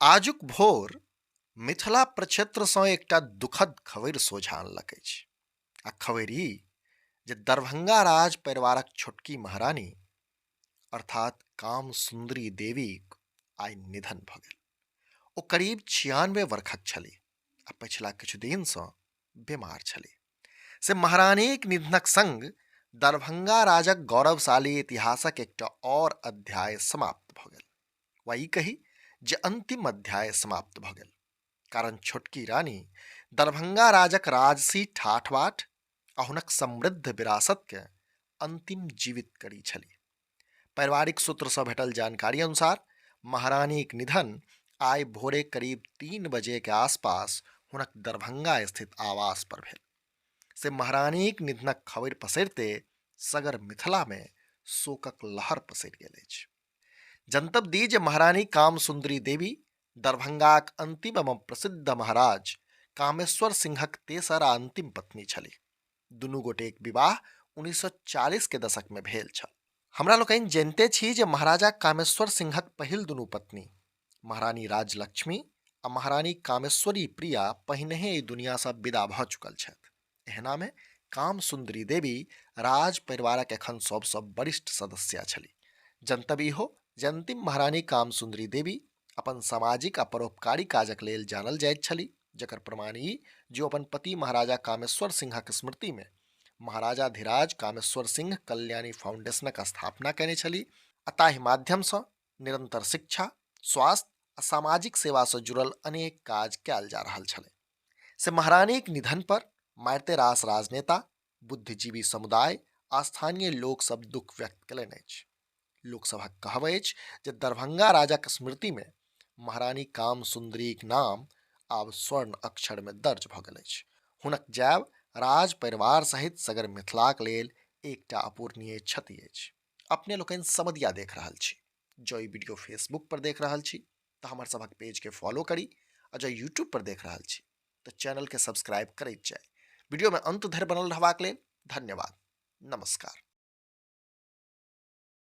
आजुक भोर मिथिला प्रक्षेत्रसँ एकटा दुखद खबरि सोझाँ अनलक अछि आ खबरि ई जे दरभंगा राज परिवारक छोटकी महारानी अर्थात काम सुन्दरी देवीक आइ निधन भऽ गेल। ओ करीब 96 वर्षक छलीह आ पछिला किछु दिनसँ बीमार छलीह। से महारानीक निधनक संग दरभंगा राजक गौरवशाली इतिहासक एकटा और अध्याय समाप्त भऽ गेल वा ई कही जे अंतिम अध्याय समाप्त भऽ गेल, कारण छोटकी रानी दरभंगा राजक राजसी ठाठ-बाट आ हुनक समृद्ध विरासतकेँ अंतिम जीवित करी छली। पारिवारिक सूत्रसँ भेटल जानकारी अनुसार महारानीक निधन आइ भोरे करीब 3 बजे के आसपास हुनक दरभंगा स्थित आवास पर भेल। से महारानीक निधनक खबरि पसरिते सगर मिथिला में शोकक लहर पसरि गेल अछि। जनतब दी जे महारानी काम सुंदरी देवी दरभंगाक अंतिम एवं प्रसिद्ध महाराज कामेश्वर सिंहक तेसर आ अंतिम पत्नी छलीह। दुनू गोटेक विवाह 1940 के दशक में भेल छल। हमरा लोकनि जनिते छी जे महाराजा कामेश्वर सिंहक पहिल दुनू पत्नी महारानी राजलक्ष्मी आ महारानी कामेश्वरी प्रिया पहिनहे एहि दुनियासँ विदा भऽ चुकल छथि। एहना में काम सुंदरी देवी राज परिवारक एखन सबसँ वरिष्ठ सदस्या छली। जनतब इहो जे अंतिम महारानी काम सुंदरी देवी अपन सामाजिक आ परोपकारी काजक लेल जानल जाइत छली, जकर प्रमाण ई जे ओ अपन पति महाराजा कामेश्वर सिंहक स्मृति में महाराजा धीराज कामेश्वर सिंह कल्याणी फाउंडेशनक स्थापना कयने छली आ ताहि माध्यमसँ निरंतर शिक्षा, स्वास्थ्य आ सामाजिक सेवासँ जुड़ल अनेक काज कयल जा रहल छलै। से महारानीक निधन पर मारिते रास राजनेता, बुद्धिजीवी समुदाय आ स्थानीय लोक सब दुख व्यक्त कयलनि अछि। लोकसभक कहब अछि जे दरभंगा राजक स्मृति में महारानी काम सुंदरीक नाम आब स्वर्ण अक्षर में दर्ज भऽ गेल अछि। हुनक जायब राज परिवार सहित सगर मिथिलाक लेल एकटा अपूरणीय क्षति अछि। अपने लोकनि समदिया देख रहल छी। जँ ई वीडियो फेसबुक पर देख रहल छी तऽ हमर सभक पेज के फॉलो करी आ जँ यूट्यूब पर देख रहल छी तऽ चैनल के सब्सक्राइब करैत जाय। वीडियो में अंत धरि बनल रहबाक लेल धन्यवाद। नमस्कार।